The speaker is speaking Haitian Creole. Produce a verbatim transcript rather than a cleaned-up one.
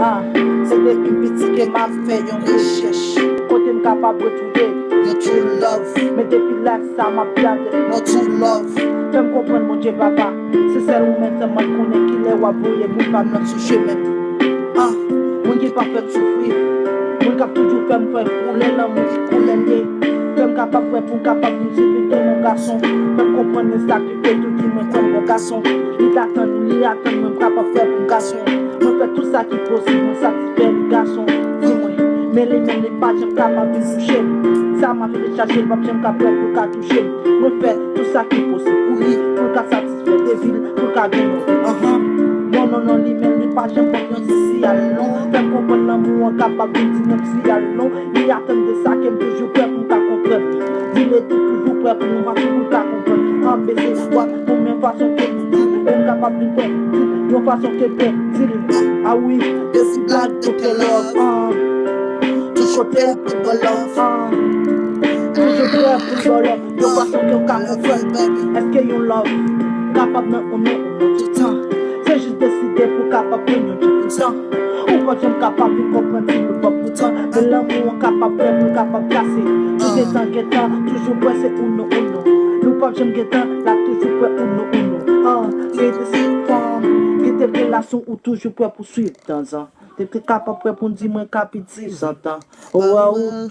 Se depi m piti ke m ap fè yon rechèch kote m kapab retwouve yon true love. Men depi laj sa m ap gade yon true love. Fè m konprann Bondye Papa, se sèl ou menm sèlman k konnen kilè w ap voye moun pa m nan sou chemen m. Ah, moun ki pa fè m soufri, moun k ap toujou fè m kwè koulè lanmou ki koulè m ye. Fè m kapab kwè pou m kapab vin swiv lidè yon gason. Fè m konprann men sa ki fè tou di mwen kwè m bon gason. Li t atann, li atann mwen m kapab fè pou m gason. Mwen fè tout sa ki posib, mwen satisfè li gason. Di mwen, men li menm li pa janm kapab vin touche m. Sa m ap vin chache, li p ap janm ka prè pou l ka touche m. Mwen fè tout sa ki posib pou li, pou l ka satisfè devi l, pou l ka gen yon vi. Anhan. Non, non, non, li menm li pa janm ban m yon ti siyal non. Fè m konprann lanmou an kapab vin di menm siyal non. Li atann de sa ke m toujou prè pou m ka konprann. Di l e tou toujou prè pou yon fason pou l ka konprann. An beze dwat pou menm fason ke m di l. E m kapab vin fè di l yon fason ke m fè di l. Ah wi, de si blag, doktè love, ah. Tout kote pou ban love, ah. Toujou prè pou ban love. Yon fason ke w ka konprann. Èske yon love kapab nan ou non ou non tout tan? Se jis deside pou kapab pran yon ti tan. Ou pa janm kapab vin konprann si nou pa poutan. Men lanmou an kapab fè pou l kapab kase. Nou gentan, gentan, toujou prè se ou non ou non. Nou p ap janm gentan, l ap toujou prè ou non ou non. Ah, se de si fanm ki te vle la sou ou toujou prè pou swiv tanzan. Te te kapab prè pou n di mwen kapiti zantan. Oh, oh, oh.